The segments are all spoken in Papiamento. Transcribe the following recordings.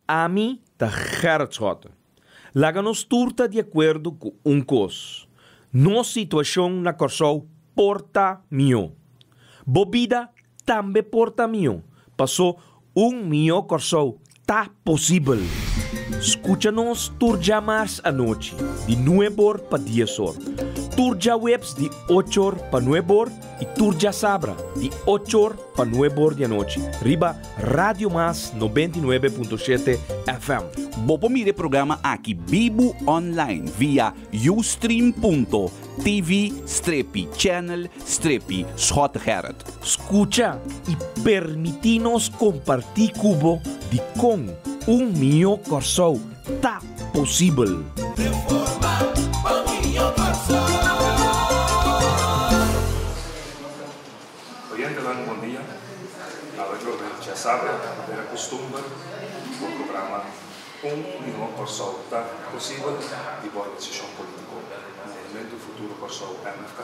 Ami ta Gerrit Schotte. Laga nos tur ta di akuerdo ku un kos, nos situashon na Kòrsou por ta mihó. Bo bida tambe por ta mihó, pasó un mihó Kòrsou ta posibel. Skucha nos tur djamars anochi di nueb'or pa dies'or, tur djaweps di och'or pa nueb'or i tur djasabra di och'or pa nueb'or di anochi riba Radio Mas 99.7 FM. Bo por mira e programa aki bibu online via ustream.tv strepi channel strepi Schottegerrit. Skucha i permití nos kompartí ku bo dikon un mihó Kòrsou ta posibel. Oyentenan bon dia. Awe trobe djasabra manera kustumber bo programa Un Mihó Kòrsou Ta Posibel di bo organisashon polítiko Movementu Futuro Kòrsou, MFK.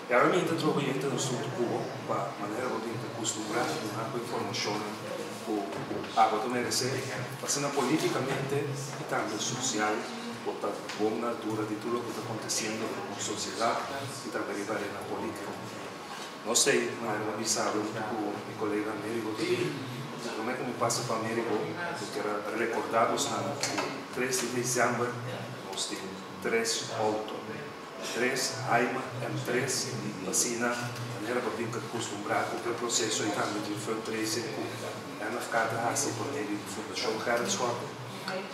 I awe mi ta trobe oyente nos huntu ku bo pa manera bo tin ta kustumbrá duna bo informashonnan ku abo ta meresé pa asina polítikamente i tambe sosial bo ta bon na altura di tur loke ta akontesiendo den nos sosiedat i tambe riba arena polítiko. No sei, manera mi a bisa huntu ku mi kolega Amerigo ta bin. Promé ku mi pasa pa Amerigo, mi ker a rekordá bosnan ku tres di desèmber nos tin tres outo, tres Haima M tres, asina manera bo tin ta kustumbrá ku e proseso i tambe di fundraising ku MFK ta hasi por medio di Fundashon Gerrit Schotte,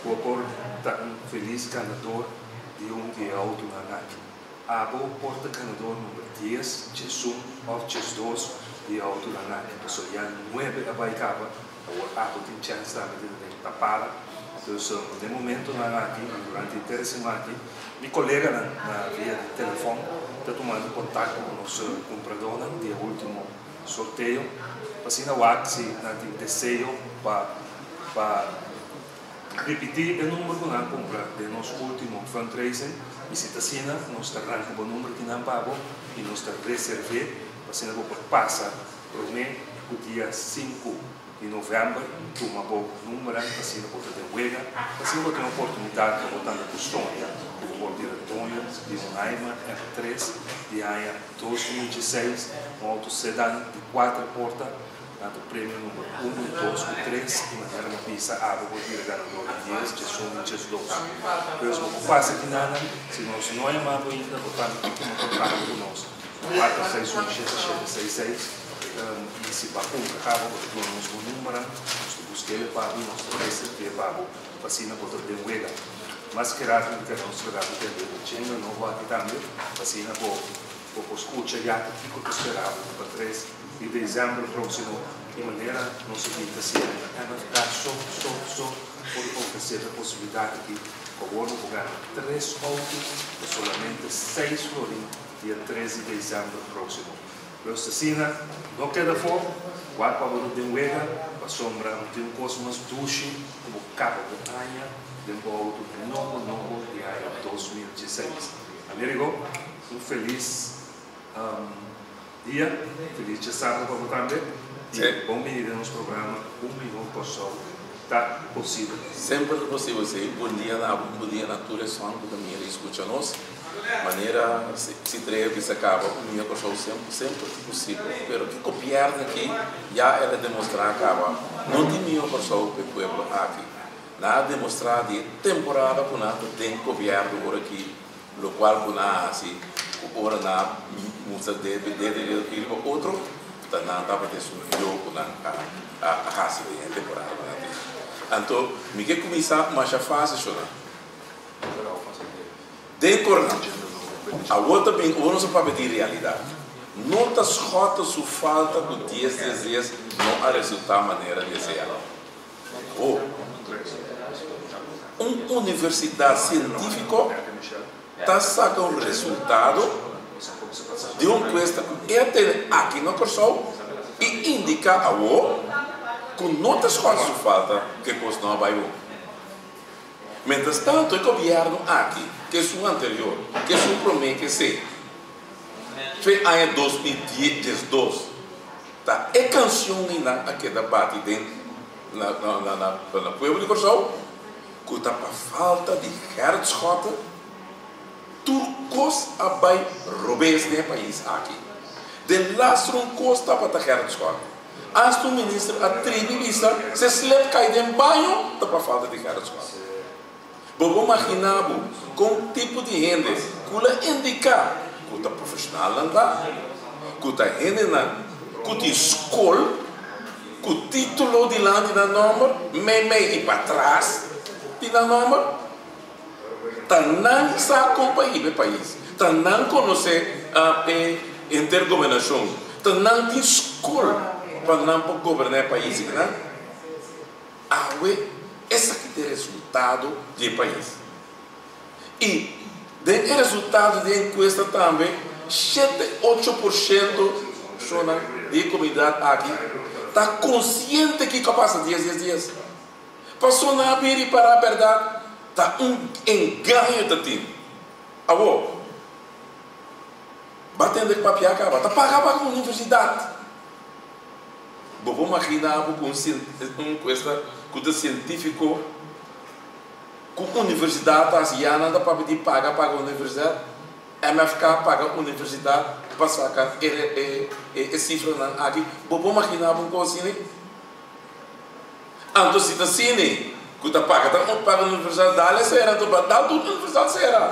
ku por ta un felis ganador di un di e outonan aki. Abo por ta ganador number dies, 11 of 12 di e autonan aki, pasobra ya nuebe a bai caba, awor abo tin chance tambe di ta den tapada. Dus den momentonan aki y durante henter e siman aki, mi coleganan na via di telefon ta tumando contacto cu nos cumpradornan di e ultimo sorteo, pa asina wak si nan tin deseo pa pa. Ripití e number ku nan kumpra den nos último fundraising i si ta asina nos ta ranka bo number ki nan pa bo i nos ta reserv'é pa asina bo por pasa promé ku dia sinku di novèmber tuma bo numbernan pa asina bo ta den wega pa asina bo tin oportunidat pa bo tanda ku Sonia ku bo por bira doño di un Haima M tres di aña 2016 un outo sedan di kuater porta. Nan ta premio number unu, dos ku tres i manera mi bisa abo por bira ganador di dies, 11 i 12. Pues bo por pasa kinanan, si nos no a yama bo ainda bo tambe por tuma kontakto ku nos na 461 7766 i si bo a kumpra kaba bo ta duna nos bo numbernan, nos ta busk'el pa bo i nos ta reserv'é pa bo pa asina bo ta den wega. Mas ke rato mi ta kere nos laga bo tende e jingle nobo aki tambe pa asina bo Bo por skucha ya ta kiko ta spera bo pa tres di desèmber próksimo. Di manera nos a bin ta siña na MFK so so so por ofresé e posibilidat aki pa awor bo por gana tres outo pa solamente seis florin dia tres di desèmber próksimo. Los asina no keda afó, wak pa bo ta den wega pasobra no tin un kos mas dushi ku bo kaba bo aña den bo outo nobo nobo di aña 2016. Amerigo. Un felis dia, felis djasabra pa bo tambe i bon bini den nos programa Un Mihó Kòrsou Ta Posibel. Semper ta posibel, si. Bon dia na abo, bon dia na tur esun ku ta mira i skucha nos. Manera si Trea bisa kaba, un mihó Kòrsou semper semper ta posibel. Pero ki gobièrnu aki ya el a demostrá kaba no tin mihó Kòrsou pa e pueblo aki. Nan a demostrá di e temporada ku nan ta den gobièrnu ora ki. Lokual ku nan a hasi ku ora nan a mustra debe dede riba otro, ta nan tabata esun yo ku nan a hasi den e temporada ku nan tin. Anto mi ke kuminsá masha fásil shona. Den Koran, awor ta bin ora nos a papia di realidat. No ta Schotte su falta ku dies dies dies no a resultá manera deseá. Oh. Un universidat sientífiko ta saka un resultado di un enkuesta ku e a tene aki na Kòrsou i indiká awor ku no ta skòl su falta ku e kos no a bai bon. Mientras tanto e gobièrnu aki, ke esun anterior, ke esun promé ke esei, fe aña 2012 ta e kanshon einan a keda bati den. na pueblo di Kòrsou ku ta pa falta di Gerrit Schotte tur kos a bai robes den e pais aki. Den laster un kos tabata Gerrit Schotte. Asta un minister a tribi bisa si e slep kai den baño ta pa falta di Gerrit Schotte. Bo por magina bo kon tipo di hende ku la indiká ku ta profeshonalnan ta, ku ta hendenan ku tin skol, ku título dilanti nan nòmber, meimei i patras di nan nòmber? Ta nan sa kon pa hiba e pais, ta nan konosé e henter gobernashon, ta nan tin skol pa nan por goberná e pais akinan. Awe esaki ta e resultado di e pais. I den e resultado di e enkuesta tambe shete 8% personanan di e komunidat aki ta konsiente kiko a pasa dies dies dies. Paso nan a bin ripará bèrdat ta un engaño ta tin. Awor, ba tende ku papia kaba ta paga paga universidat. Bo por magina bo ku un enkuesta ku ta sientífiko ku universidat ta hasi? Ya nan ta papia di paga paga universidat. MFK paga universidat pa saka e sifranan aki. Bo por magina bo un kos asina? Anto si ta asina ku ta paga ta paga universidat dale sera anto ba dal tur universidat sera.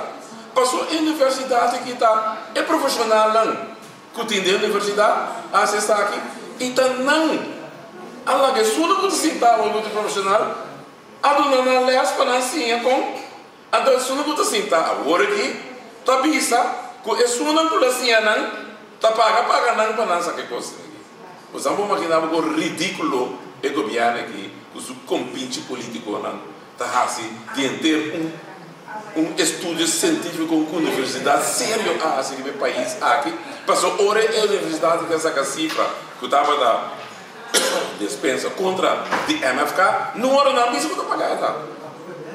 Pasobra e universidat aki ta e profeshonalnan. Ku tin den universidat a hasi esaki i ta nan a laga esunnan ku ta sinta awor ku ta profeshonal a duna nan lès pa nan siña kon. Anto esunnan ku ta sinta awor aki ta bisa ku esunnan ku lo siña nan ta paga paga nan pa nan saka e kos aki. Bo sa por magina bo kon ridikulo e gobièrnu aki ku su kompinchi politikonan ta hasi di henter un un estudio científico ku universidad serio a hasi riba e pais aki, pasobra ora e universidad ta saka sifra ku tabata despensa kontra di MFK, no ora nan bisa ku ta paga eta.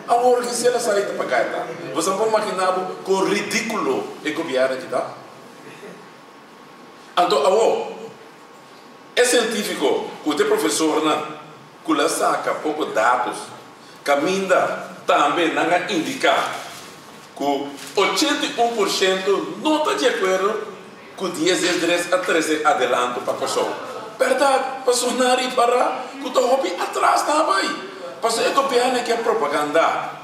Awor ki si el a sali ta paga eta. Bo sa por magina bo kon ridíkulo e gobièrnu aki ta? Anto awor e sientífiko ku ta e profesornan ku la saka poko datos kaminda tambe nan a indiká ku 81% no ta di akuerdo ku dies dies tres a trese adelanto pa Kòrsou. Bèrdat, pasobra nan a ripará ku ta hopi atras nan a bai. Pasobra e gobièrnu ke propagandá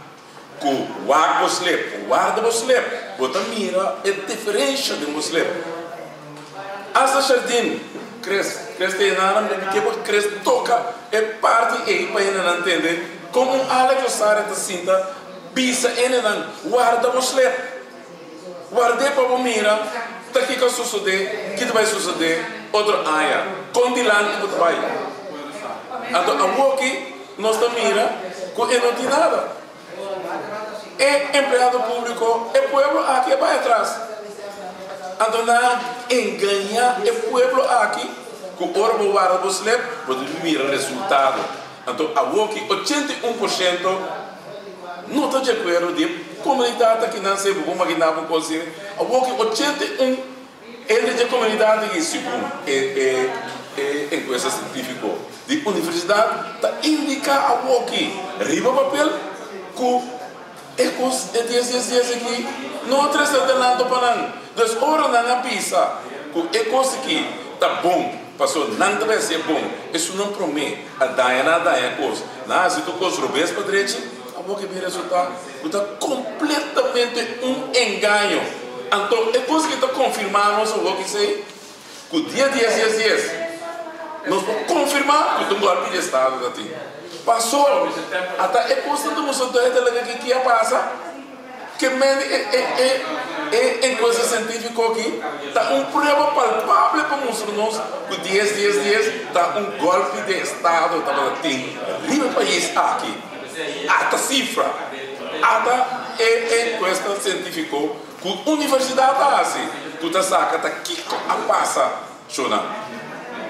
ku wak bo slep, warda bo slep, bo ta mira e diferensha den bo slep. Asta Shardin Chris, Chris ta yena nan mi ke pa Chris toka e parti ei pa hendenan tende kon un Alex Rosario ta sinta bisa hendenan warda bo slep, ward'é pa bo mira ta kiko a sosodé, ki ta bai sosodé otro aña, kon dilanti bo ta bai. Anto awoki nos ta mira ku e no tin nada. E empleado públiko, e pueblo aki a bai atras. Anto nan a engañá e pueblo aki ku ora bo warda bo slep, bo ta mira resultado. Anto awoki 81% no ta di akuerdo di e komunidat aki nan sey bo por maginá bo kos asina. Awoki 81 hende di e komunidat aki segun e enkuesta sientífiko di universidat ta indiká awoki riba papel ku e kos e dies dies dies aki no a trese adelanto pa nan. Dus ora nan a bisa ku e kos aki ta bon pasobra nan ta bai hasié bon, esun nan promé a daña nan a daña kos, nan a hasi tur kos robes pa drechi, awoki bin resultá ku ta kompletamente un engaño. Anto e kos aki ta konfirmá nos awoki esei ku dia dies dies dies nos por konfirmá ku ta un gòlpi di estado ta tin. Pasó ata e kosnan ta mustra duidelijk aki ki a pasa. Ke men e e e e enkuesta sientífiko aki ta un prueba palpable pa mustra nos ku dies dies dies ta un gòlpi di estado tabata tin riba e pais aki. Ata sifra, ata e enkuesta sientífiko ku universidat a hasi ku ta saka ta kiko a pasa, shona.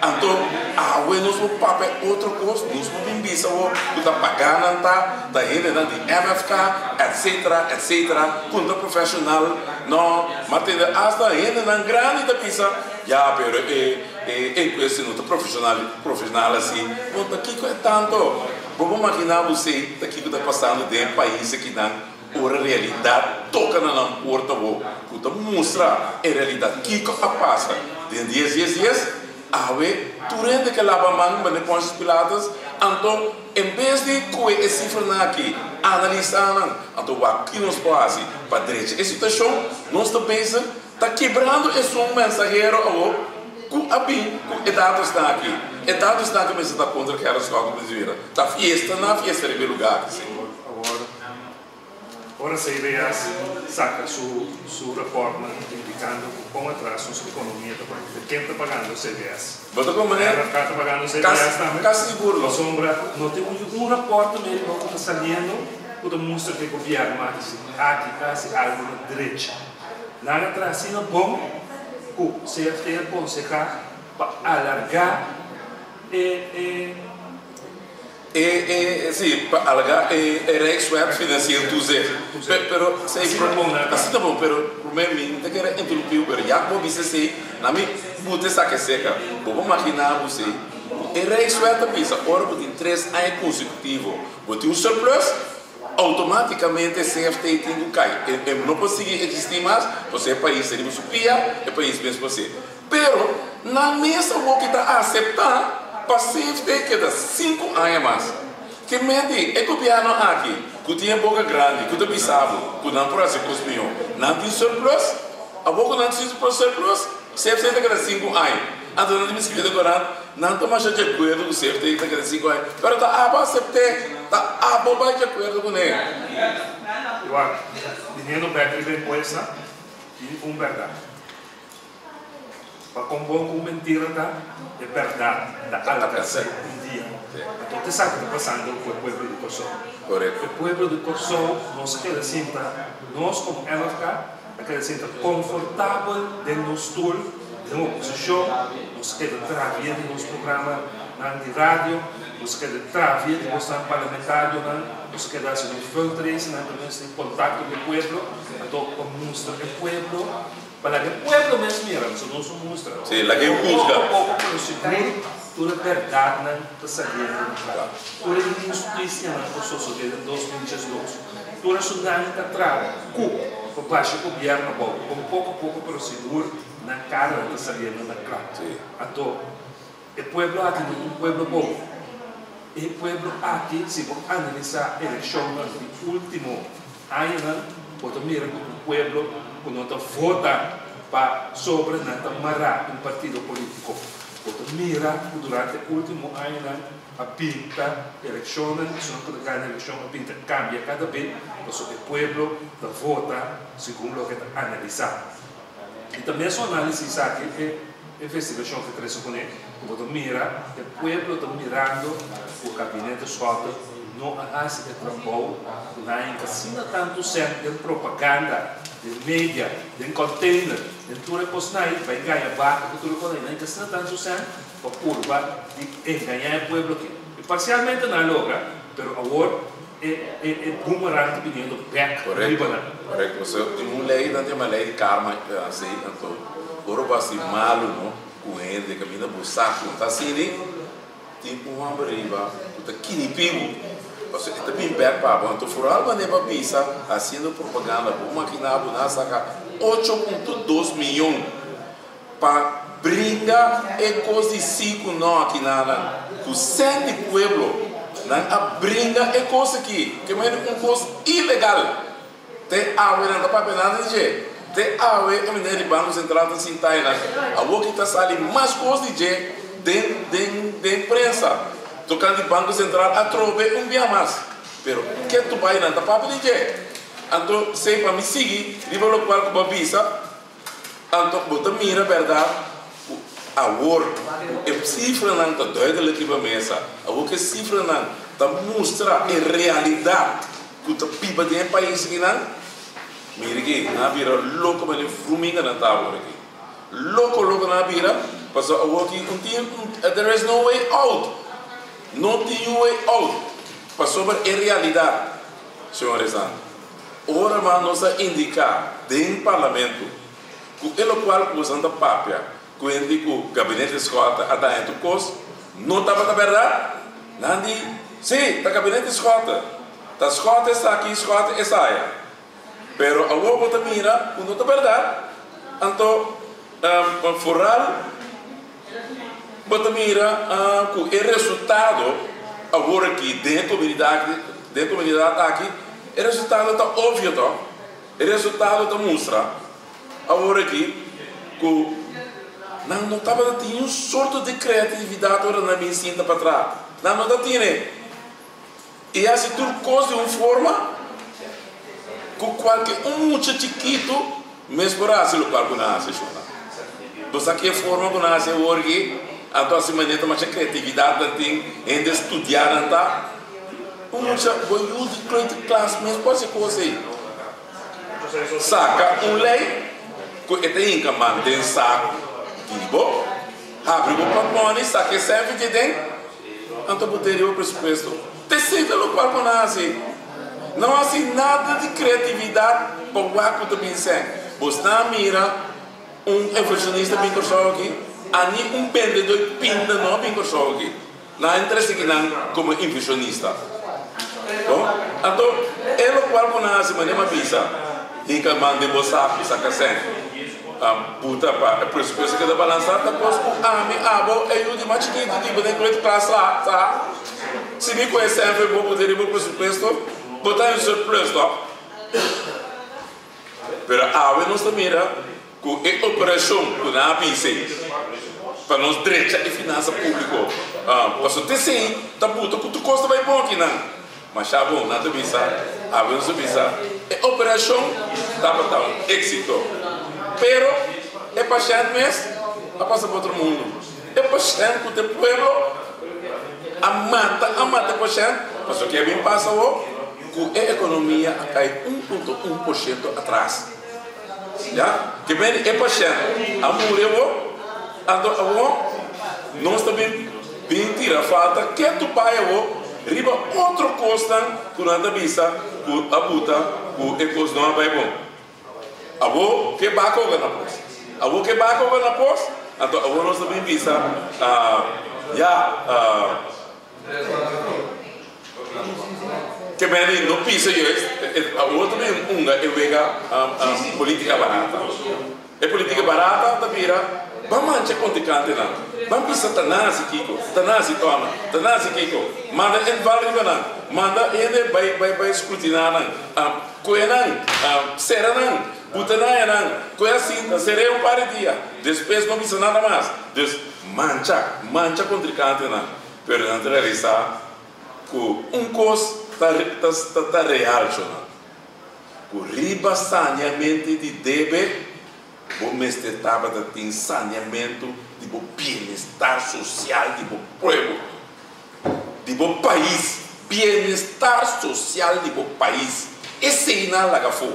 Anto awe nos por papia otro kos, nos por bin bisa bo ku ta pagá nan ta, ta hendenan di MFK, etc. Etc. Ku no ta profeshonal, no. Ma tende asta hendenan grandi ta bisa, ya pero e e enkuesta no ta profeshonal profeshonal asi. Bon, ta kiko e tanto? Bo por maginá bo si ta kiko ta pasando den e pais akinan ora realidat toka na nan porta bo ku ta mustra e realidat kiko a pasa den dies dies dies. Awe tur hende ke laba man bende Pontius Pilatus, anto en bes di koe e sifranan aki analisá nan, anto wak ki nos por hasi pa drecha e situashon, nos ta bezig ta kibrando esun mensahero awo ku a bin ku e datosnan aki. E datosnan aki mester ta kontra Gerrit Schouten Venezuela. Ta fiesta na fiesta riba e lugá aki, señor. Awor, ora CBS saca su su raportnan indicando cu con atras nos economia ta bay, de ken ta pagando CBS? Bo ta con manera? MFK ta pagando CBS tambe? Casi sigur no. Pasobra no tin un raport tambe cu ta saliendo cu ta mustra cu e gobierno aki ta haci algo na drecha. Nan a traha asina bon cu CFT a conseha pa alarga e e. E e si, pa alarga e e Rijkswet Financieel Toezicht. Pe pero si asina ta bon, pero prome mi no ta kere interumpi pero ya ku bo bisa esei na mi buta esaki aserka. Bo por magina bo si ku e Rijkswet ta bisa ora bo tin tres aña konsekutivo bo tin un surplus, Automáticamente CFT tin cu cay. E no por sigui existi mas, pasobra e pais ta riba su pia, e pais mes por haci. Pero nan mes awor ki ta acepta pa CFT keda sinku aña mas. Ke menti e gobierno aki cu tin e boca grandi, cu ta bisa bo cu nan por haci cos miho, nan tin surplus? Awor cu nan tin surplus, CFT ta keda sinku aña. Anto nan ta bin scribi den corant, Nan ta masha di akuerdo ku CFT ta keda sinku aña, pero ta abo asept'é, ta abo bai di akuerdo kuné. Igual, biniendo bek riba enkuesta, tin un bèrdat. Pa kon bon ku un mentira ta, e bèrdat ta alkans'é un dia. Anto ta esaki ta pasando ku e pueblo di Kòrsou. E pueblo di Kòrsou nos a keda sinta, nos komo MFK, A keda sinta konfortabel den nos stul den oposishon, nos a keda traha via di nos programanan di radio, nos a keda traha via di bosnan parlamentarionan, nos a keda hasi nos veldreisnan pa nos tin kontakto ku e pueblo, anto pa mustra e pueblo, pa laga e pueblo mes mira, pasobra nos no mustra. Sí, laga e huzga. Poko a poko pero sigur tur e bèrdatnan ta saliendo na kla, tur e inhustisianan ku sosodé den 2012, tur esunnan ta traha ku. Pa basha gobierno abou con poco poco pero sigur nan cara ta saliendo na cla. Anto e pueblo aki no ta un pueblo bobo. E pueblo aki si bo analisa eleccionnan di ultimo añanan bo ta mira cu un pueblo cu no ta vota pa sobre nan ta mara un partido politico. Bo ta mira cu durante ultimo añanan A pinta eleccionnan, esunnan cu ta gana eleccion a pinta cambia cada be, pasobra e pueblo ta vota segun loke ta analisa. Y ta mesun analisis aki e investigacion ke trece cune, cu bo ta mira e pueblo ta mirando cu Gabinete Schotte no a haci e trabou cu nan a hinca asina tanto cent den propaganda, den media, den container, den tur e cosnan ayi, bay gaña baka cu tur e cosnan ayi, nan a hinca asina tanto cent. Pa purba di engañá e pueblo aki. I parsialmente nan a logra, pero awor e e e boomerang ta biniendo bek riba nan. Korekto, pasobra tin un lei nan ta yama lei di karma así, anto ora bo hasi malu no ku hende kaminda bo sa ku no ta asini, tin un hòmber riba ku ta kinipí bo, pasobra e ta bin bek pa bo, anto foral manera bo a bisa hasiendo propaganda bo makiná bo nan a saka 8.2 miyon. Pa bringa e kos di si ku no aki nanan ku sèn di pueblo nan a bringa e kos aki ke mende un kos ilegal te awe nan ta papia nada di dje te awe e meneer di banko sentral ta sinta einan awor ki ta sali mas kos di dje den den den prensa tokante banko sentral atrobe un bia mas pero ke tu bai nan ta papia di dje anto sey pa mi sigui riba lokual ku bo a bisa. Anto bo ta mira bèrdat ku awor ku e sifranan ta duidelik riba mesa, awor ku e sifranan ta mustra e realidat ku ta biba den e pais akinan, mira aki, nan a bira loko manera fruminga nan ta awor aki. Loko loko nan a bira. Paso awor aki un tin there is no way out. No tin un way out. Pasobra e realidat, señoresnan, ora mas nos a indiká den Parlamento ku e lokual ku boso ta papia ku hende ku Gabinete Schotte a daña tur kos no tabata bèrdat, nan di, Sí, ta Gabinete Schotte. Ta Schotte esaki, Schotte esaya. Pero awor bo ta mira ku no ta bèrdat. Anto foral bo ta mira ku e resultado awor aki den e komunidat den e komunidat aki e resultado ta opvio tòg. E resultado ta mustra awor aki ku nan no tabata tin un sorto di kreatividat ora nan bin sinta pa traha. Nan no ta tine. I hasi tur kos di un forma ku kualke un mucha chikitu mes por hasi lokual ku nan hasi shona. Bo sa ki e forma ku nan hasi awor aki? Anto hasi manera ta masha kreatividat nan tin, hende studiá nan ta. Un mucha bo yu di kleuterklas mes por hasi kos ei. Saka un lei ku e ta hinka man den saku di bo, habri bo portmòni, saka e sènfi dje den. Anto bo ten riba presupuesto. T'esei ta lokual bo nan hasi. No hasi nada di kreatividat pa wak ku ta bin sèn. Bosnan a mira un inversionista bin Kòrsou aki? Ani un bendedó di pinda no a bin Kòrsou aki. Nan a entra esaki nan komo inversionista. Bon, anto e lokual ku nan hasi manera mi a bisa, hinka man den bo saku saka sèn. Buta pa e presupuesto keda balansá ta kos ku ami, abo, e yu di mas chikitu di bo den great class la sa. Si mi kohe sènfer bo buta riba presupuesto, bo ta en surplus tòg? Pero awe nos ta mira ku e operashon ku nan a bisa pa nos drecha e finansa públiko, pasobra te esei ta buta ku tur kos ta bai bon akinan. Masha bon, nan ta bisa, awe nos ta bisa, e operashon tabata un éksito. Pero e pashènt mes a pasa pa otro mundu. E pashènt ku ta e pueblo a mata, a mata e pashènt, pasobra ke a bin pasa awor ku e ekonomia a kai 1.1% atras. Ya, ke bini e pashènt a muri awor, anto awor nos ta bin bin tira falta ketu bai awor riba otro kosnan ku nan ta bisa ku a buta ku e kos no a bai bon. Awor ke baka oga na pos? Awor ke baka oga na pos? Anto awor nos ta bin bisa ya ke bini no pisa juist awor ta bin hunga e wega politica barata. E politica barata ta bira ban mancha kontrikantenan, ban bisa ta nasi kiko, ta nasi tòna, ta nasi kiko, manda inval riba nan, manda hende bai bai bai skrutina nan, kohe nan, sera nan, buta nan e nan, kohe a sinta, ser'é un par di dia, despues no bisa nada mas. Dus mancha, mancha kontrikantenan, pero nan ta realisa ku un kos ta ta ta real shona. Ku riba saneamento di debe, bo mester tabata tin saneamento di bo bienestar sosial di bo pueblo, di bo pais, bienestar sosial di bo pais. Esei nan laga afó.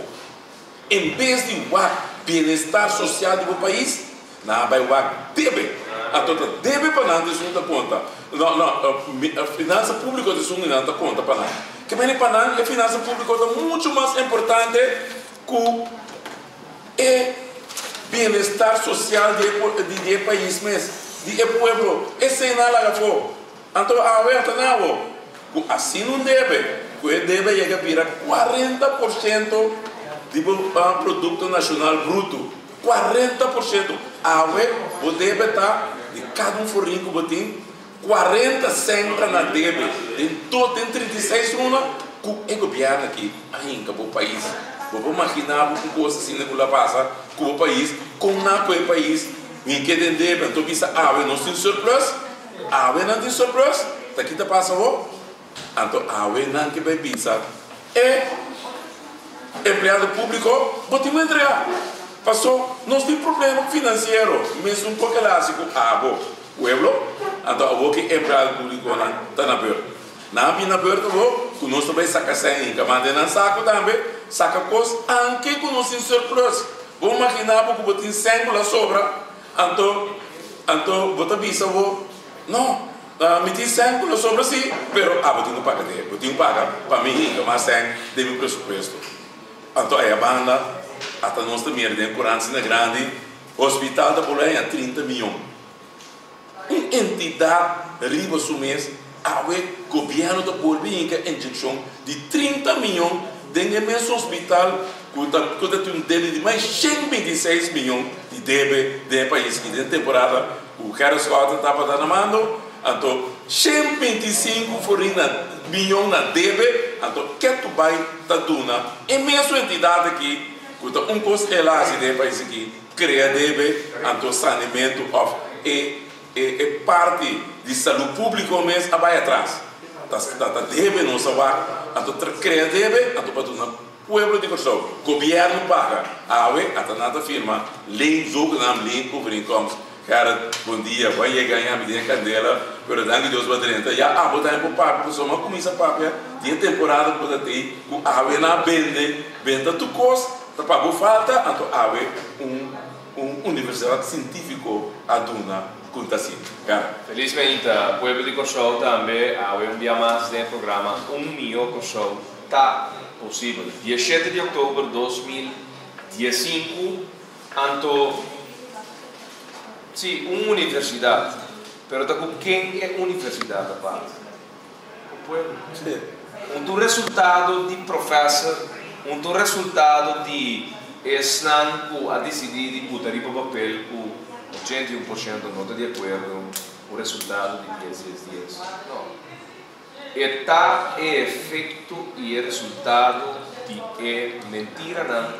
En bes di wak bienestar sosial di bo pais, Nan a bai wak debe. Anto ta debe pa nan esun ta konta. No, no, finansa públiko ta esun di nan ta konta pa nan. Ke mene pa nan e finansa públiko ta muchu mas importante ku e bienestar sosial di e di e pais mes, di e pueblo. Esei nan a laga afó. Anto awe a ta na awo ku asina un debe, ku e debe a yega bira 40% di bo produkto nashonal bruto. 40%. Awe bo debe ta di kada un forin ku bo tin, 40 sènt ta na debe. Den tur den 36 luna ku e gobièrnu aki a hinka bo pais. Bo por maginá bo un kos asina ku lo a pasa ku bo pais? Kon na ku e pais hinka den debe? Anto bisa awe nos tin surplus? Awe nan tin surplus? Ta ki ta pasa awor? Anto awe nan ke bai bisa e empleado públiko, bo tin ku entregá. Paso nos tin problema finansiero mesun por keda hasi ku abo, pueblo. Anto awor ke empleado públikonan ta na bèrt. Nan a bin na bèrt awor ku nos ta bai saka sèn i manda nan saku tambe, saka kos anke ku nos tin surplus. Bo imaginá bo ku bo tin sèn ku la sobra, anto. Anto bo ta bisa bo, No, mi tin sèn ku lo sobra sí, pero abo tin ku paga de, bo tin ku paga pa mi hinka mas sèn den mi presupuesto. Anto aya banda, ata nos ta mira den kurant asina grandi, hospital ta por lo haña 30 miyon. Un entidat riba su mes, awe gobièrnu ta bolbe hinka inyekshon di 30 miyon den e mes hospital ku ta ku ta tin un debe di mas 126 miyon di debe den e pais aki den temporada ku Gerrit Schouten tabata na mando. Anto 125 florin na miyon na debe, anto ketu bai ta duna e mesun entidat aki ku ta un kos el a hasi den e pais aki, Krea debe anto sanementu òf e e e parti di salú públiko mes a bai atras. Ta ta ta debe nos a wak anto tra krea debe anto pa duna pueblo di Kòrsou. Gobièrnu paga. Awe ata nan ta firma leen zogenaamd leenovereenkomst. Gerrit, bon dia. Bo a yega aña mi den e kandela pero danki Dios bo a drenta. Ya abo tambe por papia pasobra mi a kuminsá papia di e temporada ku bo ta tei ku awe nan a bende benta tur kos. Ta pa bo falta anto awe un un universidad cientifico a duna con ta asina. Gara. Feliz meinta, pueblo di Kòrsou tambe awe un bia mas den e programa Un Mihó Kòrsou Ta Posibel. 17 di òktober 2015 anto si un universidad, pero ta ku ken e universidad ta parti? Ku pueblo. Un tur resultado di professor, un tur resultado di esnan ku a disidí di buta riba papel ku 81% no ta di akuerdo ku resultado di dies dies dies. No. E ta e efekto i e resultado di e mentiranan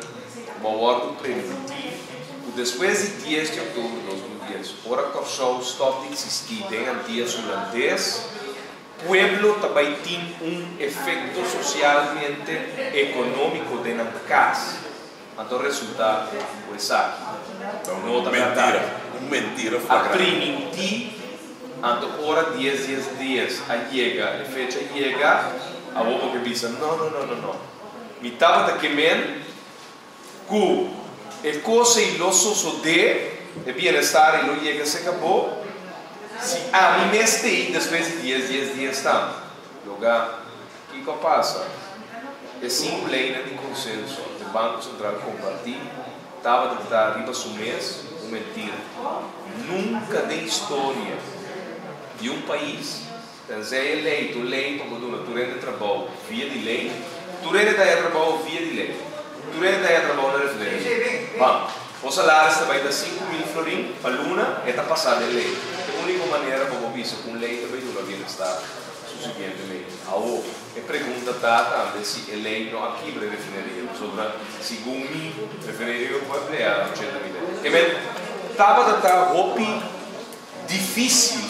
ku a wòrdu permití ku despues di 10 di òktober 2010, ora Kòrsou stòp di eksistí den Antias Hulandes, Pueblo ta bai tin un efecto socialmente economico den nan cas, anto resulta cu esaki no ta berdad. Un mentira A flagrante. priminti, anto ora 10 10 10 a yega, e fecha yega, awor bo ke bisa, no, no, no, no, no, mi tabata ke men cu e cos ei lo sosode, e bienestar ei lo yega cerca bo, si ami mes t'ei despues di 10 10 10 tambe. Loga, kico a pasa? E sinku leynan di consenso den Banco Central comparti tabata ta riba su mes un mentira. Nunca den historia di un pais, tenzij e ley ta un ley pa bo duna tur hende trabou via di ley, tur hende ta haya trabou via di ley, tur hende ta haya trabou na refineria. Ban, bo salaris ta bai ta 5000 florin pa luna, e ta pasa den ley. E unico manera pa bo bisa cu un ley ta bai duna bienestar su siguiente ley. Awo, e pregunta ta tambe si e ley no a kibra e refineria, pasobra segun mi, refineria lo por emplea 80.000 hende. E men tabata ta hopi Difícil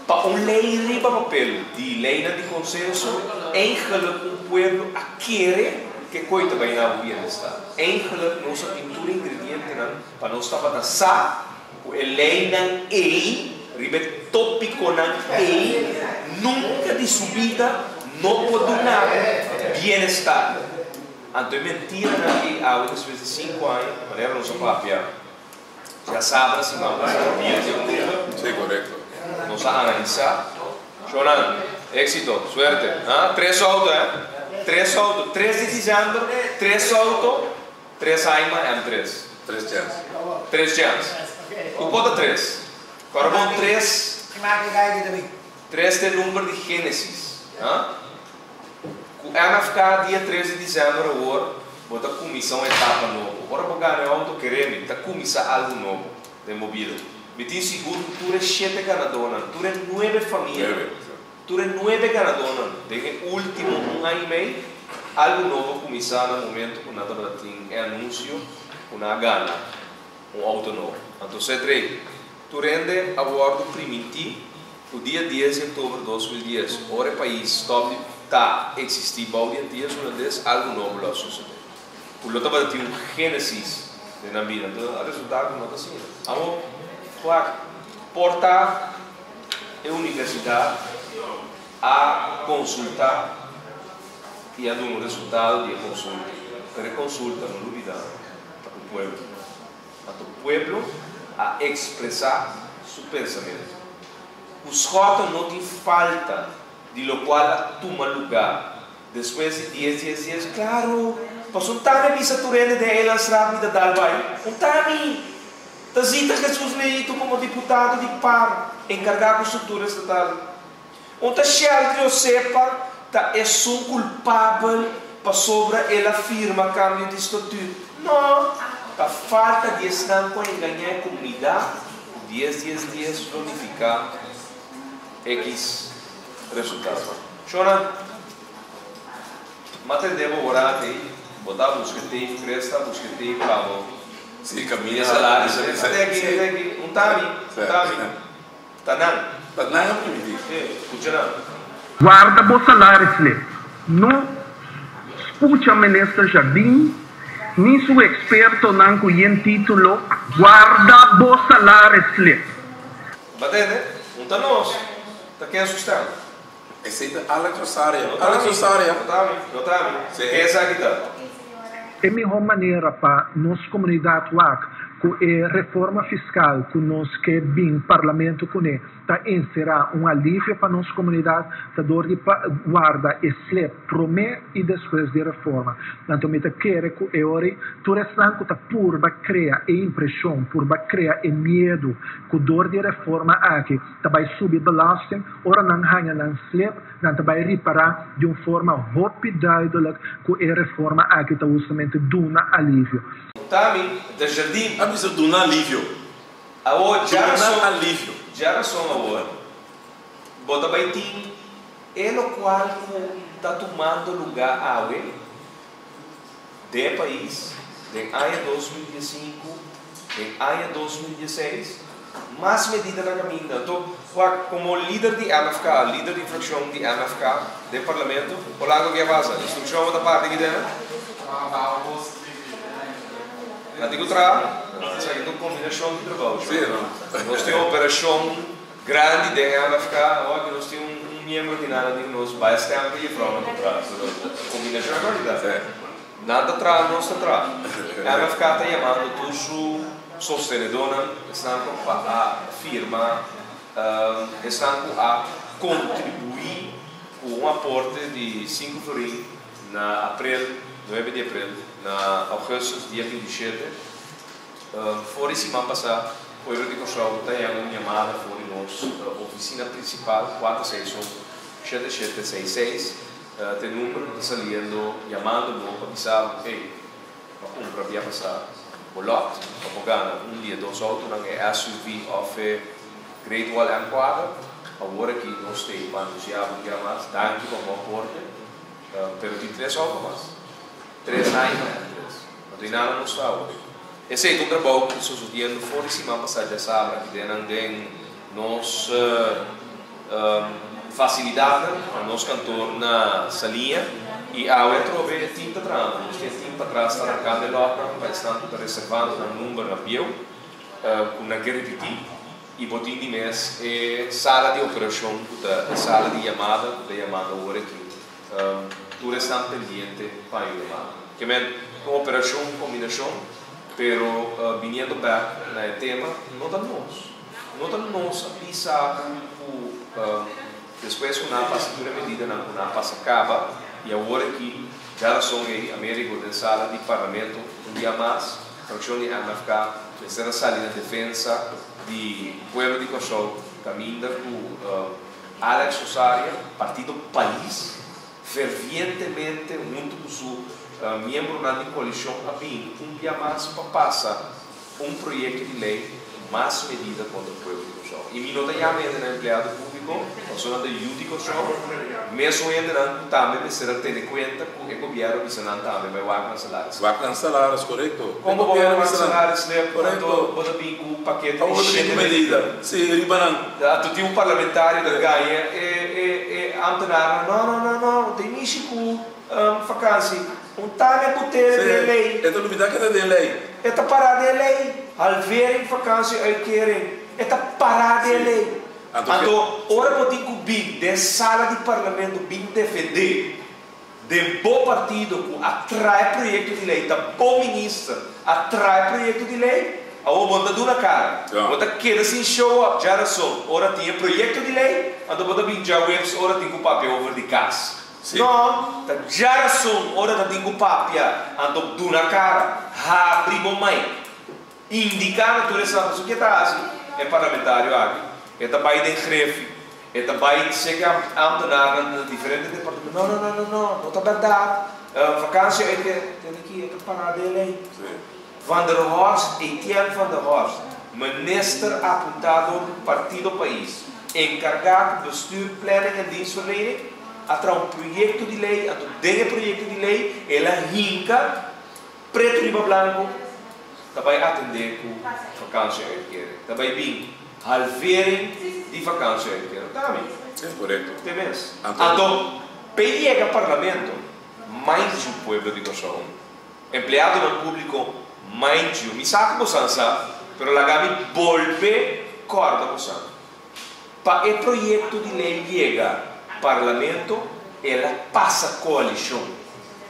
pa un ley riba papel di leynan di consenso, eigenlijk un pueblo a kere ke koe ta bai na bo bienestar. Eigenlijk nos a tin tur ingredientenan pa nos tabata sa ku e leynan ei, riba e topiconan ei, nunca di su bida no por duna bo bienestar. Anto e mentiranan ei awe despues di 5 aña, manera nos a papia, Djasabra siman pasá, 10 di oktober. Sí, korekto. Nos a analisá. Shonan, éksito, suerte. Ha? Tres outo, eh? Tres outo. 3 di desèmber, tres outo, tres Haima M3. Tres chèns. Tres chèns. Ku por ta tres? Kòrda bon tres. Tres ta e number di Génesis. Ha? Ku MFK dia 3 di desèmber awor bo ta kuminsá un etapa nobo. Ora bo gana e outo keré mi ta kuminsá algu nobo den bo bida. Mi tin sigur ku tur e shete ganadónan, tur e nuebe famianan, tur e nuebe ganadónan den e último un aña i mei, algu nobo a kuminsá na momentu ku nan tabata tin e anunsio ku nan a gana un outo nobo. Anto Cedrey, tur hende a wòrdu primintí Ku dia 10 di oktober 2010, ora e pais stòp di ta eksistí bou di Antillas Hulandes, algu nobo lo a sosodé. Ku lo tabata tin un génesis den nan bida. Anto a resultá ku no ta asina. Awor, wak, por ta e universidat a konsultá i a duna un resultado di e konsulta, pero e konsulta, no lubidá, ta ku pueblo. Anto pueblo a ekspresá. su pensamentu. Ku Schotte no tin falta di lokual a tuma lugá despues di dies dies dies, klaro, paso un tami a bisa tur hende den Eilandsraad mi ta dal bai, un tami ta zita Jesus Leito komo diputado di par enkargá ku struktura estatal. Un ta Sheltry Osepa ta esun kulpabel pasobra el a firma kambio di statuut. No, ta falta di esnan ku a engañá e komunidat ku dies dies dies lo nifiká ekis resultado. Shona, m'a tende bo ora ei, bo ta buska tape, Chris ta buska tape pa bo. Sí, kaminda. Ate aki, ate aki, un ta mi, un ta mi. Ta nan. Ta nan a primiti. Sí, scucha nan. Guarda bo salaris slip. No scucha Minister Jardim ni su expertonan cu yen titulo Guarda bo salaris slip. Bo tende? Un ta nos. Ta ken su stem? Esey ta Alex Rosaria. No ta Alex mi. Rosaria. No ta mi. No ta mi. Sí. Ken esaki ta? E mihó manera pa nos komunidat wak ku e reforma fiskal ku nos ke bin parlamento kuné ta enserá un alivio pa nos komunidat ta dor di warda e slep promé i despues di reforma. Anto mi ta kere ku e ora ei tur esnan ku ta purba krea e impreshon, purba krea e miedu ku dor di e reforma aki ta bai subi belasting, ora nan haña nan slep, Nan ta bai ripará di un forma hopi duidelijk ku e reforma aki ta hustamente duna alivio. Tami, ta jardin. A bisa duna alivio. Awor djarason. Duna alivio. Djarason awor, bo ta bai tin e lokual ku ta tumando lugá awe den e pais den aña 2015, den aña 2016. Mas medida na caminda. Anto, wak, como lider di MFK, lider di fraccion di MFK den Parlamento, Polanco ke a pasa? Instruccion bo ta parti aki den? Nan tin cu traha. Esaki ta un combinacion di trabao, Sí, no. Nos tin un operacion grandi den MFK. Awor aki nos tin un miembro di nan a di cu nos bay stempel juffrouw nan ta traha. Pero combinacion aki ta. Nan ta traha, nos ta traha. MFK ta yamando tur su sostenedónan, esnan ku a firma, esnan ku a kontribuí ku un aporte di sinku florin na aprel, nuebe di aprel, na ougùstùs dia 27. For di siman pasá, pueblo di Kòrsou ta haña un yamada for di nos ofisina prinsipal, 461 7766. Ta e number ku ta saliendo yamando bo pa bisa bo, Hey, bo a kumpra bia pasá bo lòt pa bo gana un di e dos outonan, e SUV òf e Great Wall M kuater. Awor aki nos ta ei pa anunsiá bo un bia mas. Danki pa bo aporte. Pero tin tres outo mas. Tres aña pa M tres. Anto i nada nos ta awor. Esei ta un trabou ku ta sosodiendo for di siman pasá djasabra aki den nan den nos Facilidadnan pa nos kantor na Saliña y awe atrobe e team ta trahando. Nos tin e team patras ta rankando e lotnan pa esnan cu ta reservando nan number na bieu cu nan ke ripiti y bo tin di mes e sala di operacion cu ta e sala di yamada cu ta yamando awor aki tur esnan pendiente pa e yamada. Ke men un operacion, un combinacion pero biniendo bek na e tema no ta nos. No ta nos a bisa ku despues ku nan a pasa tur e medidanan ku nan a pasa kaba i awor aki djarason ei Amerigo den sala di parlamento un dia mas frakshon di MFK mester a sali na defensa di pueblo di Kòrsou kaminda ku Alex Rosaria partido Pais fervientemente huntu ku su miembronan di koalishon a bini un dia mas pa pasa un proyekto di lei ku mas medida kontra pueblo di Kòrsou. I mi no ta yama hendenan empleado públiko, pasobra nan ta yu di Kòrsou, mesun hendenan ku tambe mester a tene kuenta ku e gobièrnu bisa nan tambe bai wak nan salaris. Wak nan salaris, korekto. Kon bo bai wak salaris lep anto bo ta bin ku pakete di shete medida? Sí, riba nan. Anto tin un parlamentario ta gaña e ambtenarnan, no, no, no, no, no ta inishi ku vakansi. Un tane ku tere den lei. E ta lubida ke ta den lei. E ta pará den lei. Halvering vakantie uitkering. E ta pará den lei. Anto ora bo tin ku bin den sala di parlamento bin defendé den bo partido ku a trae proyekto di lei, ta bo minister a trae proyekto di lei. Awor bo no ta duna kara. Bo ta keda sin show up djarason ora tin e proyekto di lei, anto bo ta bin djaweps ora tin ku papia over di kas. No, ta djarason ora ta tin ku papia, anto duna kara, habri bo mic, indiká na tur esnan pasobra ke ta hasi e parlamentario aki? E ta bai den grefi, e ta bai seka ambtenarnan na diferente departamento, no, no, no, no, no, no ta bèrdat, vakansia e tene ki e ta pará den lei. Van der Horst, Etienne van der Horst, minister apuntá dor Partido Pais, enkargá ku bestuur, planning en dienstverlening, a traha un proyekto di lei, anto den e proyekto di lei el a hinka pretu riba blanku, ta bai atendé ku vakantie-uitkering, ta bai bin halvering di vakantie-uitkering. Ta mi? Te mes. Anto, p'e yega parlamento, mind you pueblo di Kòrsou, Empleadonan públiko, mind you, mi sa ku bosan sa, pero laga mi bolbe kòrda bosan. Pa e proyekto di lei yega Parlamento, el a pasa koalishon.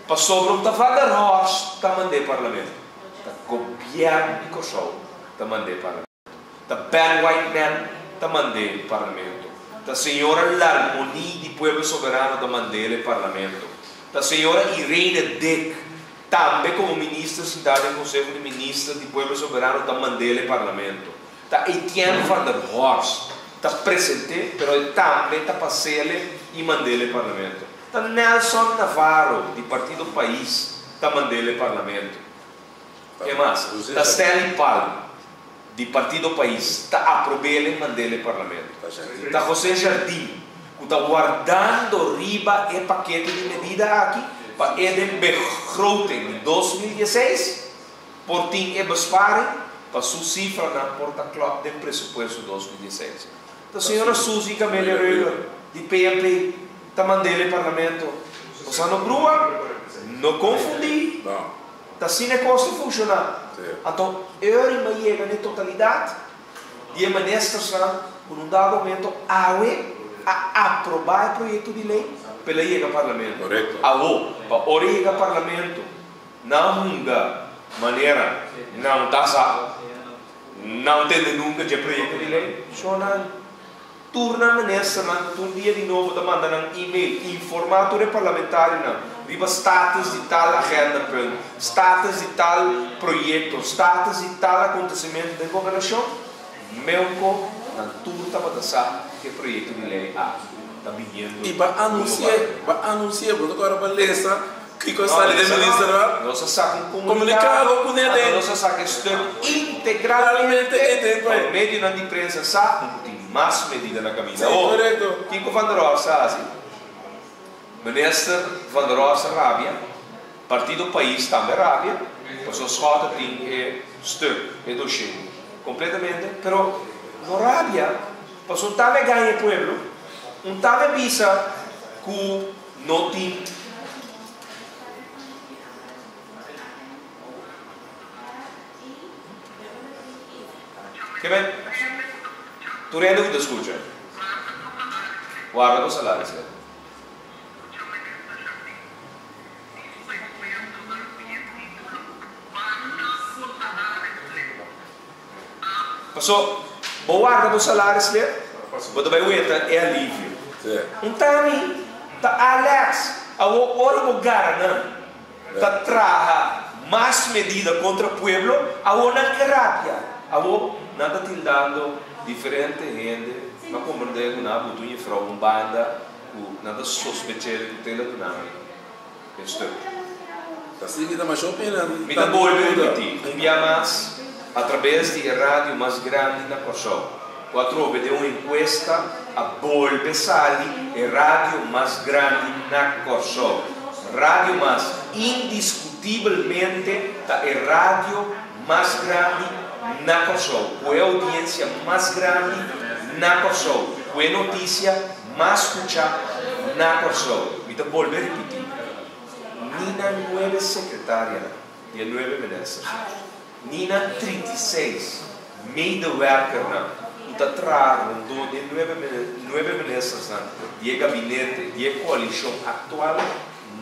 Pasobra un ta Van der Horst ta mand'é Parlamento, ta gobièrnu di Kòrsou ta mand'é Parlamento. Ta Ben Whiteman ta mand'é Parlamento. Ta señora Larmonie di Pueblo Soberano ta mand'el e Parlamento. Ta señora Irene Dick, tambe komo minister sintá den Konseho di Minister di Pueblo Soberano ta mand'el e Parlamento. Ta Etienne van der Horst ta present'é, pero e tambe ta pas'el i mand'el e Parlamento. Ta Nelson Navarro di Partido Pais ta mand'el e Parlamento. Ke mas? Ta Stanley Palm di Partido Pais ta aprob'el e mand'el e Parlamento. Ta José Jardim ku ta wardando riba e pakete di medida aki pa e den begroting di 2016 por tin e besparing pa su sifranan por ta klòp den presupuesto 2016. Ta señora Suzy Camelia Römer di PNP ta mand'el e Parlamento. Bo sa no brua? No konfundí. Ta asina e kos ta funshoná. Anto Eury m'a yega na e totalidat di e ministersnan ku na un dado momento awe a aprobá e proyekto di lei pa el a yega Parlamento. Awo, pa ora e yega Parlamento nan hunga manera nan ta sa, nan tende nunka dje proyekto di lei. Shonnan. Tur nan ministernan tur dia di nobo ta manda nan email informa tur e parlamentarionan riba status di tal agendapunt, status di tal proyecto, status di tal acontecimento den gobernacion. Melco nan tur tabata sa cu e proyecto di ley aki ta biniendo I ba como anunci'e, ba. ba anunci'e, bo ta kora ba lesa kiko a sali den ministerraad? Nos a saca un comunicado, Comunicado cu ne anto den. nos a saca e stuk integralmente pa medionan di prensa sa cu tin Mas medida na kaminda. Sí, Awor, korekto. kiko Van der Horst a hasi? Minister Van der Horst a rabia, Partido Pais tambe a rabia, pasobra Schotte tin e stuk, e dossier, kompletamente, pero no rabia, pasobra un tambe a gaña e pueblo, un tambe a bisa ku no tin. Ke men? Tur hende ku ta skucha, warda bo salaris ei. Paso, bo warda bo salaris lei, bo ta bai weta e alivio. Un tami ta Alex, awor ora bo gara nan. Ta traha mas medida kontra pueblo, awor nan ke rabia. Awor nan ta tildando diferente hende, m'a komprendé ku nan a buta un jefrou un banda ku nan ta sospech'é ku tela duna e stuk. Ta sigui ta masha opina Mi ta bolbe ripití un bia mas atrabes di e radio mas grandi na Kòrsou, ku atrobe den un enkuesta a bolbe sali e radio mas grandi na Kòrsou. Radio Mas indiskutibelmente ta e radio mas grandi na Kòrsou, ku e oudiensia mas grandi na Kòrsou, ku e notisia mas skuchá na Kòrsou. Mi ta bolbe ripití, ni nan nuebe sekretarianan di e nuebe ministersnan, ni nan 36 medewerkernan ku ta traha rondó di e nuebe ministersnan di e gabinete di e koalishon aktual